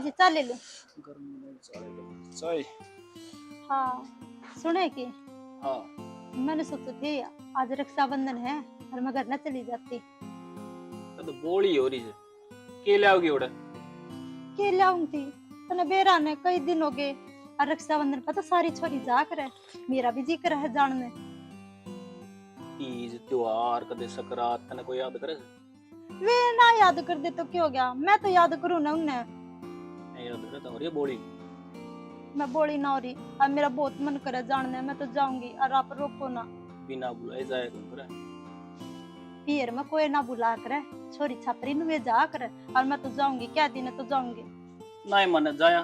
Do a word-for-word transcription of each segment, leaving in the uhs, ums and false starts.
जी, चाय ले लो। गर्मी नहीं, चाय ले लो। चाय। हाँ, सुने की? हाँ। मैंने सोचा थी आज रक्षाबंधन है और मैं घर ना चली जाती। तो बोली हो रही है, के ले आओगी उड़े? के ले आऊंगी? तने बेरा ने कई दिन हो गए, और रक्षाबंधन पर तो सारी छोरी जा करे, मेरा भी जी करे है जान में। तीज, त्योहार, कदे सकरात, तने कोई याद करे? वे ना याद कर दे तो क्या हो गया, मैं तो याद करूँ ना उन्हें। नहीं याद करे तो हो रही है बोली। मैं बोली ना हो रही, अब मेरा बहुत मन करे जान में, मैं तो जाऊंगी, और आप रोको ना। बिना बुलाए जाया कौन करे? फिर मैं कोई ना बुला करे, छोरी छापरी नु वे जा करे, और मैं तो जाऊंगी, क्या दिन है तो जाऊंगी। नहीं माने जाया,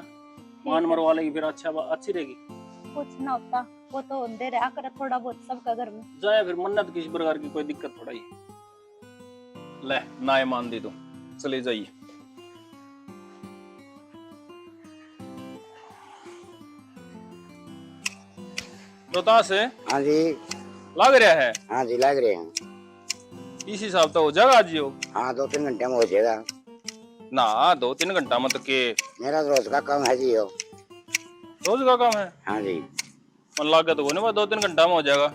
मान है। मरवा लेगी फिर अच्छा बा-, अच्छी रहेगी। कुछ ना होता, वो तो होंदे रहा करे थोड़ा बहुत सबका घर में। जाया फिर मन्नत किस प्रकार की कोई दिक्कत थोड़ा ही। ले, ना ही मान दी तू, चले जाइए। रोहतास है? हाँ जी। लाग रहा है? हाँ जी, लाग रहे हैं। इस हिसाब तो हो जाएगा आज यो? हाँ, दो तीन घंटे में हो जाएगा। ना, दो तीन घंटा में तो के? मेरा रोज का काम है जी यो। रोज का काम है? हाँ जी। मन लागे तो कोनी, बस दो तीन घंटा में हो जाएगा।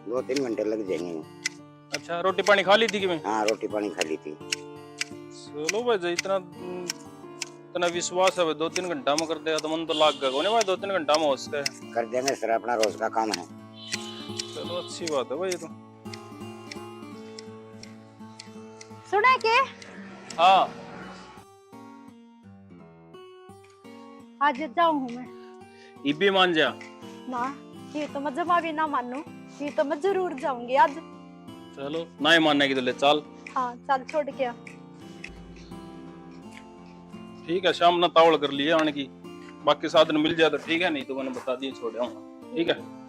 दो तीन घंटे लग जाएंगे। अच्छा, रोटी पानी खा ली थी कि मैं? हाँ, रोटी पानी खा ली थी। चलो भाई, जो इतना, इतना विश्वास है भाई, दो तीन घंटा में कर देगा तो मन तो लाग गया कोनी भाई, दो तीन घंटा में हो सकता है। कर देंगे सर, अपना रोज का काम है। चलो, अच्छी बात है भाई, ये तो। सुना के? हाँ। आज जाऊं हूँ मैं। इबी मान जा। ना, ये तो मैं जमा भी ना मानू, ये तो मैं जरूर जाऊंगी आज। चलो, ना ही मानने की तो ले चल। हाँ, चल छोड़ के आ। ठीक है, शाम ना तावल कर लिए आने की, बाकी साधन मिल जाए तो ठीक है, नहीं तो मैंने बता दिए छोड़ आऊंगा, ठीक है।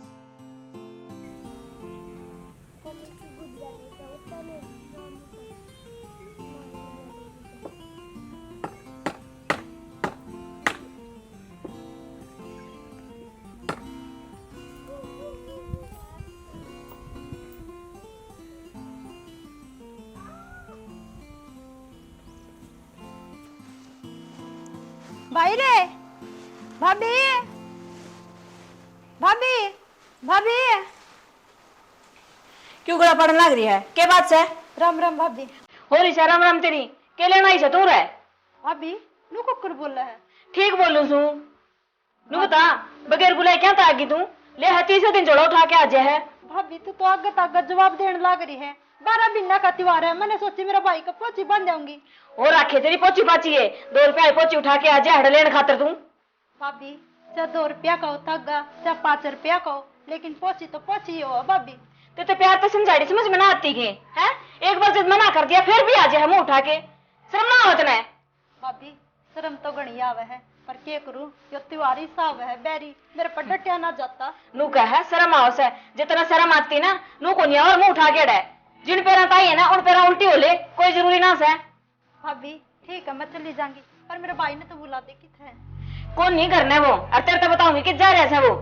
भाई रे, भाभी, भाभी, भाभी। क्यों गला पड़न लाग रही है? के बात से? राम राम भाभी। हो रही से राम राम तेरी, के लेना ही से तू रे? भाभी, नू कुकर बोला है। ठीक बोलू सू। नू बता, बगैर बुलाए क्या था आगी तू? ले हा, तीसरे दिन झोला उठा के आ जाए है। भाभी, तू तो आगे तागत जवाब देने लाग रही है। बारह महीना का त्योहार है, मैंने सोची मेरा भाई का पोची बन जाऊंगी। और आखे तेरी पोची पाची है, दो रुपया पोची उठा के आ जाए हड़ लेने खातर तू। भाभी, चाहे दो रुपया का हो तागा, चाहे पाँच रुपया का हो, लेकिन पोची तो पोची ही हो भाभी। ते तो प्यार तो समझाड़ी समझ में ना आती के, हैं? एक बार जब मना कर दिया, फिर भी आ जाए मुंह उठा के। शर्म ना आवत ने? भाभी, शर्म तो घणी आवे है, पर के करूं, यो त्योहार ही साव है, बैरी मेरे पर डटिया ना जाता। नू कह है, शर्म आवे से, जितना शर्म आती ना, नू कोनी और मुंह उठा के अड़े। जिन पैरां ताई है ना, उन पैरां उल्टी हो ले, कोई जरूरी ना से। भाभी, ठीक है, मैं चली जाऊंगी, पर मेरे भाई ने तो बुला दे किथे। कौन नहीं घर ने वो, और तेरे तो बताऊंगी कि जा रहा है वो।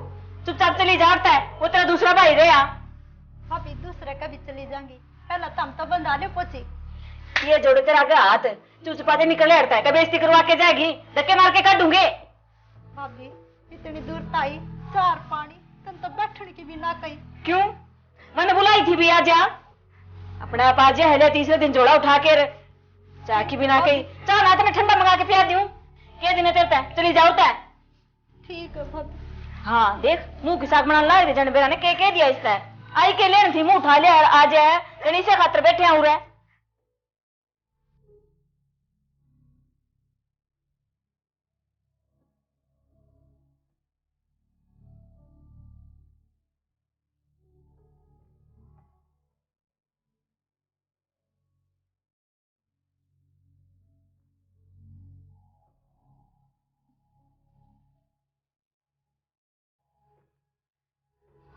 चुपचाप चली जा, अड़ता है, वो तेरा दूसरा भाई रहा। भाभी, दूसरे का भी चली जाऊंगी, पहला तम तो बंधा ले पोची। ये जोड़े तेरा आगे हाथ, चुपचाप आते निकल हटता है, कभी बेइज्जती करवा के जाएगी, धक्के मार के काटूंगे। भाभी, इतनी दूर ताई, चार पानी, तन तो बैठने की भी ना कही। क्यों? मैंने बुलाई थी भी, आ जा। अपने आप आ जा, हले तीसरे दिन झोला उठा के रे। चाह की भी ना कही, चाह ना तो मैं ठंडा मंगा के पिया दूं। के दिन है तेरे पे, चली जाओ ते। ठीक है भाभी। हाँ, देख, मुंह की साग बनाने लाग रही जन बेरा ने, के कह दिया इस पे? आई के लेन थी, मुंह उठा लिया, आ जाए, जन इसे खातर बैठे हैं उरे।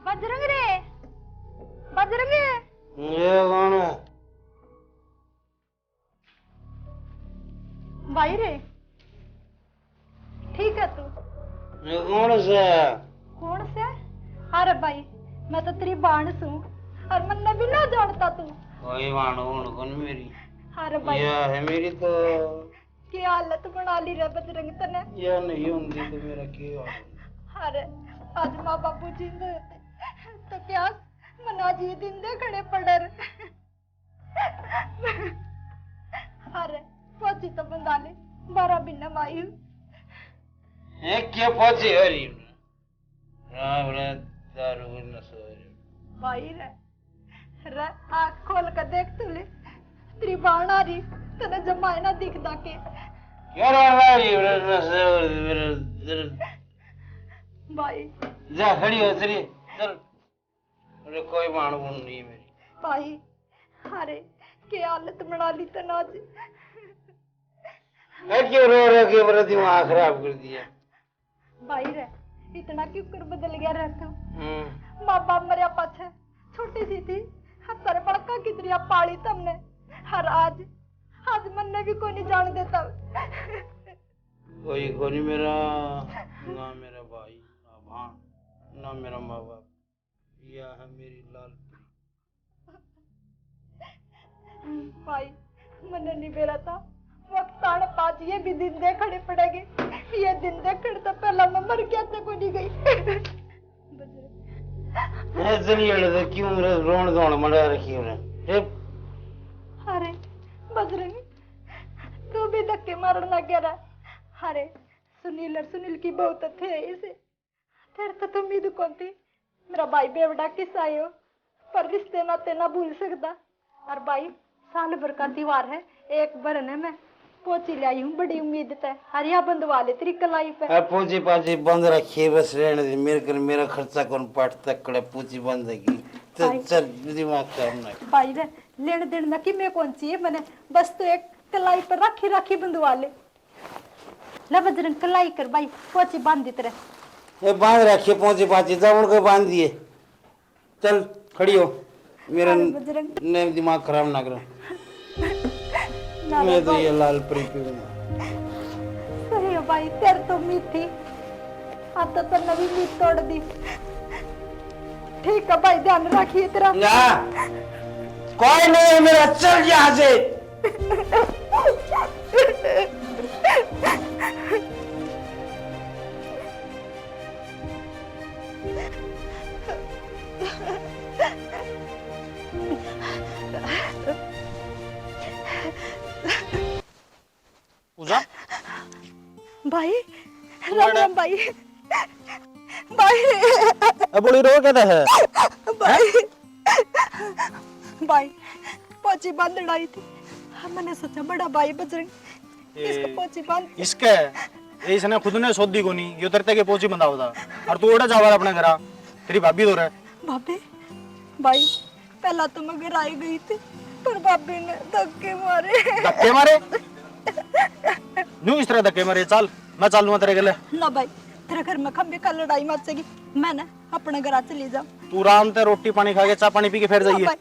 बजरंग रे, बजरंग। ये कौन है? भाई रे, ठीक है तू? ये कौन से? कौन से? अरे भाई, मैं तो तेरी बाण सूं, और मन्ने भी ना जानता तू। कोई बाण वूण कौन मेरी। अरे भाई। यह है मेरी तो। के हालत बना ली रे बजरंग तने। या नहीं होंदी तो मेरा के हाल? अरे, आज माँ बापू जिंदे होते तो क्या मन आज ये दिन देखने पड़े रे। अरे, पोची तो बंदा ले, बारह महीना माई हूँ। ये क्या पोची हो रही? राम रे, दारू नशा हो रही। भाई रे, रे, आँख खोल के देख तू ले, तेरी बाण आ रही, तने जमाए ना दिखदा के। क्या राम आ रही है, मेरे नशे और मेरे दिल। भाई। जा, खड़ी हो, चलिए, चल। अरे, कोई बाण बूण नहीं है मेरी। भाई, अरे, के हालत बना ली तने आज। मैं क्यों रो रो के मेरा दिमाग खराब कर दिया? भाई रे, इतना क्यों कर बदल गया रे तू? हम्म। माँ बाप मरया पाछे छोटी सी थी, हर सारे बड़का की तरह पाली तमने। हर आज, आज मन्ने भी कोई नहीं जान देता। कोई कोनी मेरा, ना मेरा भाई, ना भाण, ना मेरा माँ बाप। या है मेरी लाल परी। भाई, मन्ने नहीं बेरा था, वक्त आने पास ये भी दिन देखने पड़ेगी। ये दिन देखने तो पहला मैं मर क्या से कोनी गई। बजरंग। ए, चलिए, ले, क्यों मेरे रोण धोण मड़ा रखी है? ए, अरे, बजरंग, तू भी धक्के मारन लग गया रे। अरे, सुनील और सुनील की बहू तो थे इसे। तेरे तो, तो उम्मीद कौन थी? मेरा भाई बेवड़ा किस आयो, पर रिश्ते नाते ना भूल सकदा। और भाई, साल भर का त्योहार है, एक बार ने मैं पोची ले आई हूँ बड़ी उम्मीद ते। हरिया बंधवा ले तेरी कलाई पे। ए, पोची पाची बंद रखिए, बस रहने दे, मेरे कर मेरा खर्चा कौन पाट तक कड़े, पोची बंद है की। चल, भाई। चल, दिमाग काम ना। भाई रे, लेन देन ना कि मैं कौन सी है, मैंने बस तो एक कलाई पर राखी राखी बंधवा ले। ले बजरंग, कलाई कर भाई, पोची बांध दी तेरे। ए, बांध रखिए पोची पाची, जब उनको बांध दिए। चल, खड़ी हो। मेरा अरे बजरंग। ने दिमाग खराब ना करो। ना रे मैं तो भाई। ये लाल परी पीऊंगा। सही है भाई, तेरे तो उम्मीद थी, अब तो तन्ने भी उम्मीद तोड़ दी। ठीक है भाई, ध्यान रखिए तेरा। ना, कोई नहीं है मेरा, चल यहाँ से। पूजा? भाई, तू राम राम भाई। भाई। अब बोली रो कहता है? भाई। भाई, पोची बांधण आई थी। मैंने सोचा बड़ा भाई बजरंग, इसको ए, पोची बांध। इसके, ए, इसने खुद ने सोधी कोनी, यो तेरे तक पोची बंधावता। और तू ओड़ा जावा अपने घरा, तेरी भाभी तो रह। भाभी, भाई, पहला तो मैं घर आई गई थी, पर भाभी ने धक्के मारे। धक्के मारे? न्यू इस तरह धक्के मारे? चल, मैं चालूंगा तेरे गले। ना भाई, तेरे घर में खंबे का लड़ाई मचेगी, मैं ना अपने घर चली जा। तू आराम से रोटी पानी खा के, चाय पानी पी के फिर ना जाइए। भाई।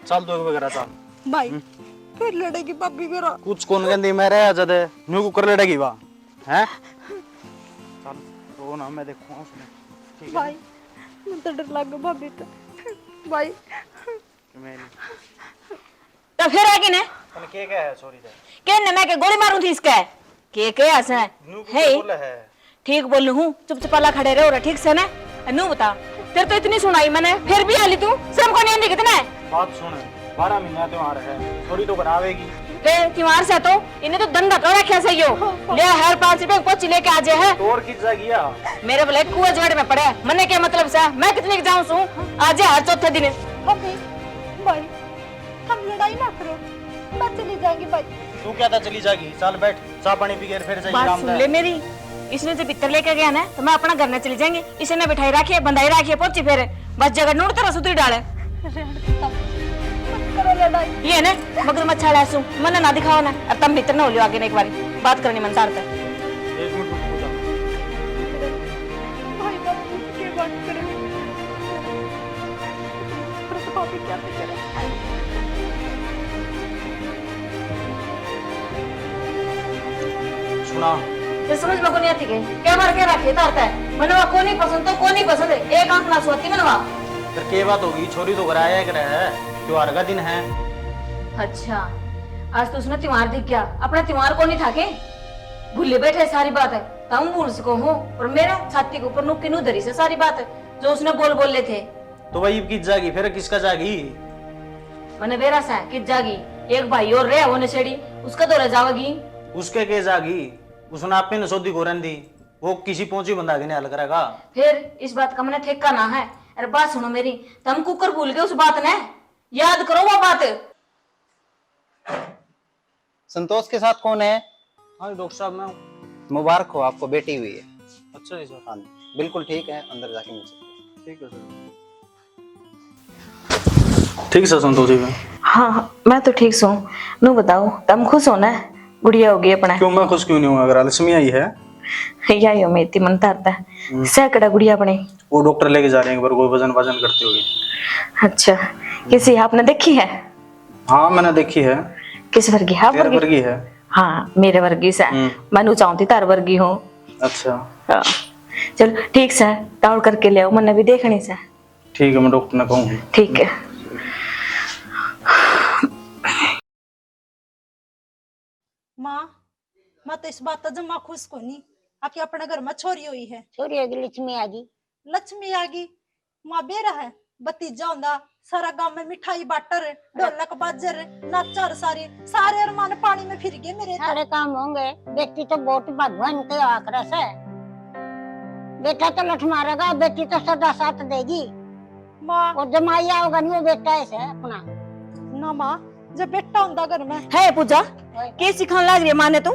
चल, दो घर चल। भाई, हम्म। फिर लड़ेगी भाभी मेरा। कुछ कौन कहती, मैं रह जाते, न्यू कुकर लड़ेगी वा, हैं? चल, रो ना, मैं देखूंगा उसमें। ठीक है? भाई, मैं तो डर लग भाभी तो। भाई। मैं नहीं। तो फिर है कि ने? तने के कहा है छोरी से? के ने मैं के गोली मारूं थी इसके? के के ऐसा है? नू को हे? बोला है? ठीक बोलू हूँ, चुपचपाला खड़े रहो रे, ठीक से ना? नू बता, तेरे तो इतनी सुनाई मैंने, फिर भी हाली तू शर्म को नहीं आंदी कितने? बात सुन, बारह महीना त्योहार है, छोरी तो घर आवेगी। ए, त्योहार से तो इन्हें तो धंधा कर रखा से यो। ले, हर पाँच रुपए की पोची लेके आ जे है। तो और किस जा गया? मेरे भले कुआ जड़ में पड़े, मन्ने क्या मतलब से? मैं कितने की जाऊं सू? आ जे हर चौथे दिन। भाभी, भाई, हम लड़ाई ना करो, मैं चली जाएंगी भाई। तू क्या था चली जाएगी? चल बैठ, चाय पानी पी के फिर जाइए बात आराम सुन से। ले मेरी, इसने जब भीतर लेके गया ना, तो मैं अपना घर न चली जाएंगे। इसे न बिठाई रखिए, बंधाई रखिए, पोची फेरे। बस जगह नूर तरह सुतरी डाले। रहने दो, मत करो लड़ाई। ये ने मगरमच्छ वाला सू, मन्ने ना दिखाओ ना। और तम भीतर ना हो लियो आगे ने एक बारी बात करनी मन तार पे। एक मिनट रुक जा। भाई बाप की बात करें। पर तो भाभी क्या तो करें। सुना। ये समझ में कोनी आती के? क्या मार के रखे तारता है? मने वो कोनी पसंद तो कोनी पसंद है। एक आंख ना सोती मनवा। फिर के बात होगी? छोरी तो घर आया करे है, त्योहार का दिन है। अच्छा, आज तो उसने त्योहार दिख गया, अपना त्योहार कोनी था के? भूले बैठे सारी बात, तम भूल सको हो, पर मेरा छाती के ऊपर नु किनु धरी से सारी बात जो उसने बोल बोले थे। तो भाई, इब किस जागी, फिर किसका जागी? मने बेरा सा किस जागी, एक भाई और रहा वो नशेड़ी, उसका दौरा जावेगी। उसके के जागी? उसने आपे नशोदी को रहन दी, वो किसी पहुंची बंदा के नहीं हल करेगा। फिर इस बात का मने ठेका ना है। अरे बात सुनो मेरी, तम कुकर भूल गए उस बात ने, याद करो वो बात। संतोष के साथ कौन है? हाँ डॉक्टर साहब, मैं हूँ। मुबारक हो, आपको बेटी हुई है। अच्छा जी सर। हाँ, बिल्कुल ठीक है, अंदर जाके मिल सकते हैं। ठीक है सर। ठीक सर, संतोष जी। हाँ, हाँ, मैं तो ठीक सूं। नू बताओ, तम खुश हो ना? गुड़िया होगी अपने। क्यों, मैं खुश क्यों नहीं हूँ? अगर लक्ष्मी आई है। या यो मेरी मन तारता है। हम्म। सैकड़ा गुड़िया अपने। वो डॉक्टर लेके जा रहे हैं एक बार, कोई वजन वजन करते हुए। अच्छा, किसी आपने देखी है? हाँ, मैंने देखी है। किस वर्गी है? आप तेरे वर्गी? वर्गी है। हाँ, मेरे वर्गी से। हम्म। मैं नू चाहूँ थी तार वर्गी हूँ। अच्छा। हाँ। चल, ठीक से, तावड़ करके ले आओ, मन्ने भी देखनी से। ठीक है, मैं डॉक्टर ने कहूँ। ठीक है। माँ, मैं तो इस बात तो जम्मा खुश कोनी, आके अपने घर में छोरी हुई है। छोरी होगी, लक्ष्मी आ गई। लक्ष्मी आ गई? माँ, बेरा है, भतीजा होंदा, सारा गांव में मिठाई बाटर, ढोलक बाजर, नाचर सारे, सारे अरमान पानी में फिर गए मेरे तो। सारे काम होंगे। बेटी तो बहुत भगवान के आखरा से। बेटा तो लठ मारेगा, बेटी तो सदा साथ देगी। माँ। और जमाई आओगा नहीं, वो बेटा ऐसे है अपना। ना माँ, जब बेटा होंदा घर में। है पूजा, के सिखान लाग रही है माँ ने तू?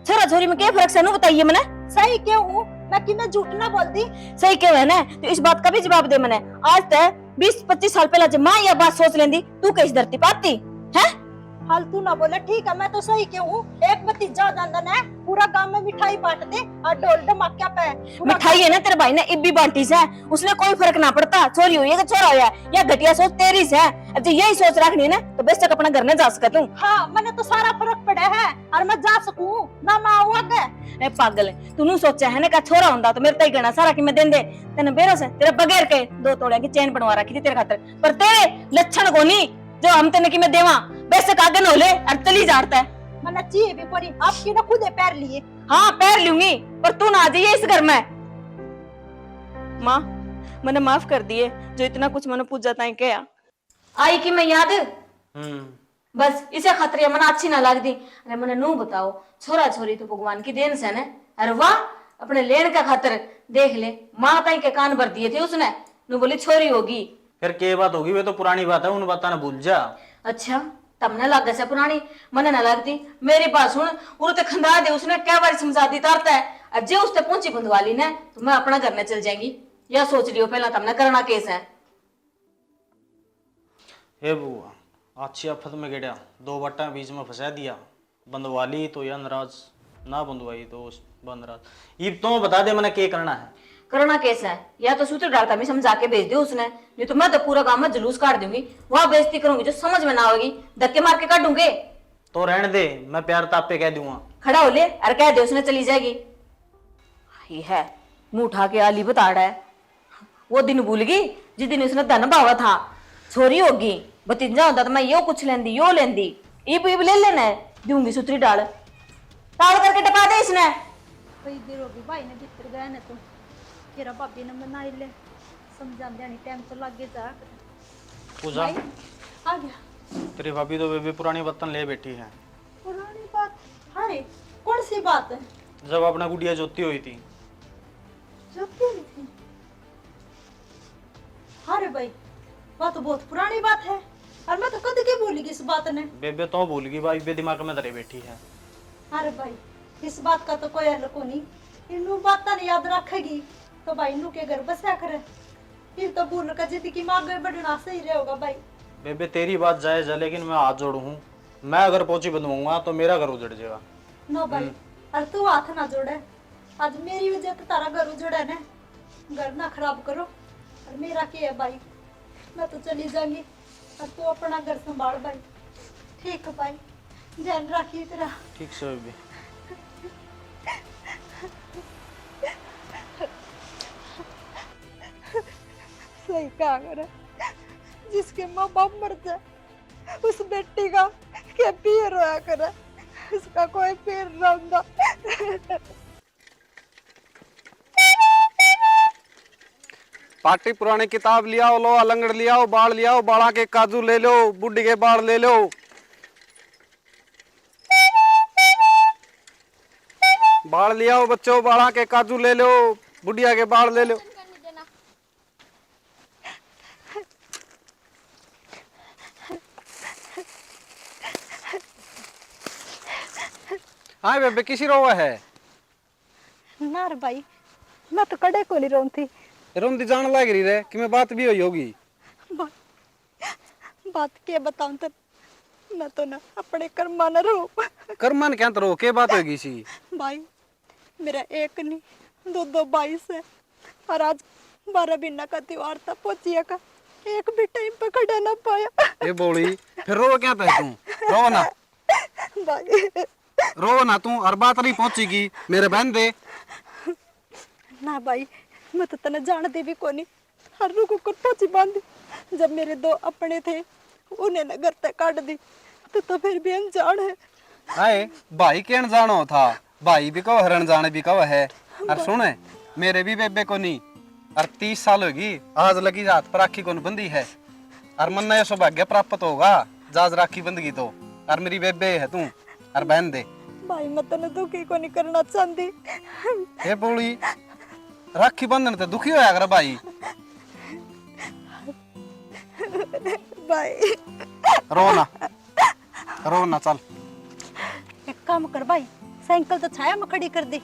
छोरा छोरी में के फर्क से, नू बताइए मने। सही क्यों हूँ मैं, कि मैं झूठ ना बोल दी। सही क्यों है ना, तो इस बात का भी जवाब दे मने। आज तक बीस पच्चीस साल पहला जब माँ यह बात सोच लेंदी, तू कई इस धरती पर आती, हैं? फालतू ना बोले, ठीक है, मैं तो सही क्यों हूँ। एक भतीजा हो जांदा ना, पूरा गांव में मिठाई बांट दे और ढोल ढमाकिया पे पूरा मिठाई है ना, तेरे भाई ने इब भी बांटी से, उसने कोई फर्क ना पड़ता, छोरी हुई है कि छोरा होया, या घटिया सोच तेरी से। अब जो यही सोच रखनी है ना, तो बेशक अपना घर न जा सके तू। हाँ, मने तो सारा फर्क पड़ा है, और मैं जा सकूं ना, मैं आऊं आगे। ए पागल, तू नू सोचा है ना, का छोरा होंदा तो मेरे ताई घना सारा कि मैं देंदे। तने बेरा से तेरे बगैर के दो तोड़े की चेन बनवा रखी थी तेरे खातर, पर तेरे लक्षण कोनी जो हम तने कि मैं देवा। बेशक आगे न हो ले और चली जाता है। मने चाहिए भी परी, आपकी ना खुदे पैर लिए। हाँ, पैर लूंगी, पर तू ना आ जाइए इस घर में। माँ, मने माफ कर दिए, जो इतना कुछ मने पूजा ताई कहा। आई कि मैं याद? हम्म। बस इसे खातर ये मने अच्छी ना लगती। अरे मने नू बताओ, छोरा छोरी तो भगवान की देन से ने। अरे वाह, अपने लेन का खातर देख ले, माँ ताई के कान भर दिए थे उसने। नू बोली छोरी होगी। फिर के बात होगी, वे तो पुरानी बात है, उन बातां ने भूल जा। अच्छा, तमने लागे से पुरानी, मने ना लगती। मेरी बात सुन, उरे ते खंदा दे, उसने क्या बारी समझा दी तारता है। अब जे उसते पहुंची बंधवा ली ने, तो मैं अपना घर ने चल जाएंगी। या सोच लियो पहला तमने करना केस है। हे बुआ, अच्छी आफत में गेड़या, दो बट्टा बीच में फंसा दिया। बंधवा ली तो या नाराज, ना बंधवाई तो उस बंदराज। इब तो बता दे, मने के करना है? करना कैसा है? या तो सूत्र डालता भी समझा के भेज दे उसने, नहीं तो मैं तो पूरा गांव में जुलूस काट दूंगी। वहां बेइज्जती करूंगी जो समझ में ना आवेगी, धक्के मार के काटूंगे। तो रहने दे, मैं प्यार तापे कह दूंगा। खड़ा हो ले और कह दे उसने चली जाएगी। ये है, मुंह उठा के आली बताड़ा है। वो दिन भूल गई जिस दिन उसने धन भावा था। छोरी होगी, भतीजा होता तो मैं यो कुछ लेंदी, यो लेंदी। इब, इब ले लेना है, दूंगी सुतरी डाल। ताल करके टपा दे इसने। कई देर होगी भाई ने भीतर गया ने तो। केरा भाभी ने मना ले, समझांदे आनी टाइम तो लागे जा। पूजा। भाई, आ गया। तेरी भाभी तो बेबे पुरानी बर्तन ले बैठी है। पुरानी बात? अरे, कौन सी बात है? जब अपना गुड़िया जोती हुई थी। जोती हुई थी? अरे भाई, बात तो बहुत पुरानी बात है, और मैं तो कद की भूल गई इस बात ने। बेबे तो भूल गई भाई, बे दिमाग में धरे बैठी है। अरे भाई, इस बात का तो कोई हल को नहीं। इन्नू बात नहीं याद रखेगी, तो भाई इन्नू के घर बसा करे। फिर तो भूल का जिंदगी में आगे बढ़ना सही रहेगा भाई। बेबे, तेरी बात जायज है, लेकिन मैं हाथ जोड़ू हूँ, मैं अगर पोची बंधवाऊंगा तो मेरा घर उजड़ जाएगा। ना भाई, हम्म। और तू हाथ ना जोड़े, आज मेरी वजह से तारा घर उजड़ा है ना, घर ना खराब करो। और मेरा के है भाई, मैं तो चली जाऊंगी, और तू अपना घर संभाल भाई। ठीक है भाई, ध्यान रखिए तेरा। ठीक से बेबे। सही कहा करे, जिसके माँ बाप मर जाए, उस बेटी का के पी रोया करे। इसका कोई पीर ना होंदा। पाटी पुरानी किताब लियाओ, लोहा लंगड़ लियाओ, बाल लियाओ, बाला के काजू ले लो, बुढ़ी के बाल ले लो। बाल लियाओ बच्चों, बाला के काजू ले लो, बुढ़िया के बाल ले लो। हाँ बेबे, किसी रोवा है? ना रे भाई, मैं तो कड़े को नहीं रोंती। रोंदी जान लाग रही रे, कि मैं बात भी हुई होगी। बा-, बात के बताऊं तो, मैं तो ना अपने कर्मा न रो। कर्मा न क्या तो रो, के बात होगी सी? भाई, मेरा एक नहीं, दो दो भाई से, और आज बारह महीना का त्योहार था, पोचिया का, एक भी टाइम पे खड़ा ना पाया। ए बोली, फिर रो क्या था तू? रो ना। भाई। रो ना तू, और बात नहीं पहुंचेगी, मेरे बहन दे। ना भाई, मैं तो तने जानती भी कोनी। हर रुक कर पोची बांधी। जब मेरे दो अपने थे, उन्हें न घर तक काट दी, तो, तो फिर भी अनजान है। हाय, भाई के अनजान हो था? भाई भी कहो हरण जाने भी कहो है। और सुन, मेरे भी बेबे को नहीं, और तीस साल होगी, आज लगी हाथ पर राखी कौन बंदी है। और मन्ने ये सौभाग्य प्राप्त होगा, जाज राखी बंदगी तो। और मेरी बेबे है तू, और बहन दे। भाई, मैं तने दुखी को नहीं करना चाहती। हे बोली, राखी बंधन ते दुखी होया कर भाई। भाई। रो ना, रो ना, चल। एक काम कर भाई, साइकिल तो छाया में खड़ी कर दे,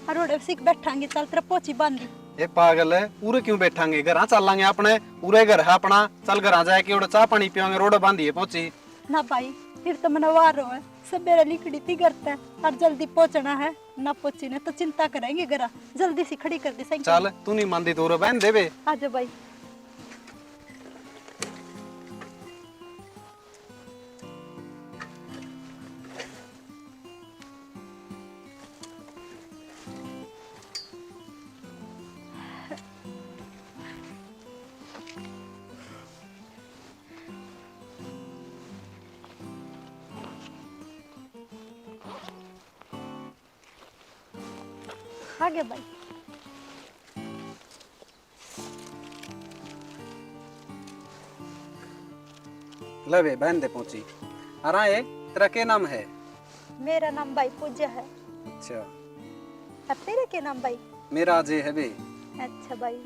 और ओड़े सीख बैठांगे, चल तेरा पोची बांध दी। ए पागल है, उरे क्यों बैठांगे? घर चलांगे अपने, उरे घर है अपना, चल घर जाके ओड़े चाय पानी पियांगे, रोड बांधिए पोची। ना भाई, फिर तो मना वार रो है, सबेरा लिखड़ी थी घर ते, और जल्दी पहुंचना है, ना पहुंची ने तो चिंता करेंगे घरा। जल्दी सी खड़ी कर दे साइकिल। चल, तू नहीं मानती तो रे बहन देवे। आजा भाई। आ गया भाई। ले बे, बहन दे पहुंची। अरे ए, तेरा के नाम है? मेरा नाम भाई पूजा है। अच्छा। और तेरा के नाम भाई? मेरा अजय है बे। अच्छा भाई।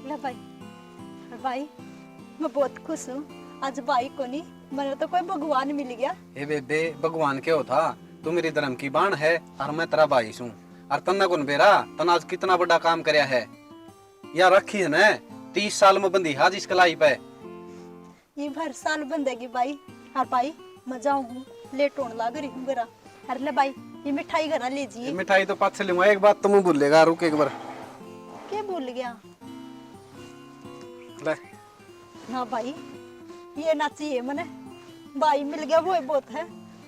ले भाई, भाई, मैं बहुत खुश हूँ। आज भाई कोनी, मैंने तो कोई भगवान मिल गया। ए बेबे, भगवान के हो था? तू मेरी धर्म की बाण है और मैं तेरा भाई सूं। और तन्ने कौन बेरा, तन्ने आज कितना बड़ा काम करया है। या रखी है ना, तीस साल में बंधी है आज इस कलाई पे। ये हर साल बंधेगी भाई। और भाई, मैं जाऊँ हूँ, लेट होने लाग रही हूँ घरा। अरे ले भाई, ये मिठाई घरा ले ये जी। मिठाई तो पाछे लूंगा, एक बात तो मैं भूलेगा, रुक एक बार। के भूल गया? ले। ना भाई, ये ना चाहिए मने। भाई मिल गया, वो ही बहुत है।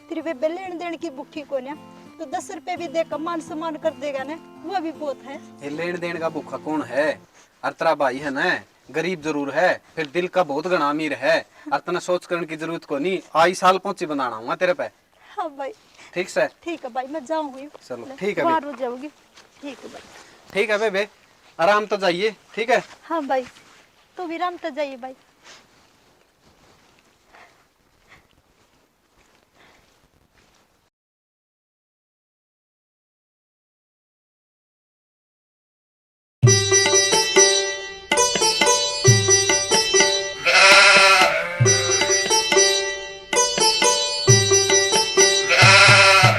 तेरी बेबे लेन देन की भूखी कोन्या, तो दस रुपए भी देकर मान सम्मान कर देगा ना, वो भी बहुत है। ये लेन देन का भूखा कौन है? और तेरा भाई है ना, गरीब जरूर है, फिर दिल का बहुत घना अमीर है। और तने सोच करने की जरूरत को नहीं, आई साल पहुंची बनाना हुआ तेरे पे। हाँ भाई। ठीक से? ठीक है भाई, मैं जाऊंगी। चलो, ले, ठीक है बाहर बे। हो जाओगी। ठीक है भाई। ठीक है बेबे, आराम तो जाइए, ठीक है? हाँ भाई, तू भी आराम तो जाइए भाई।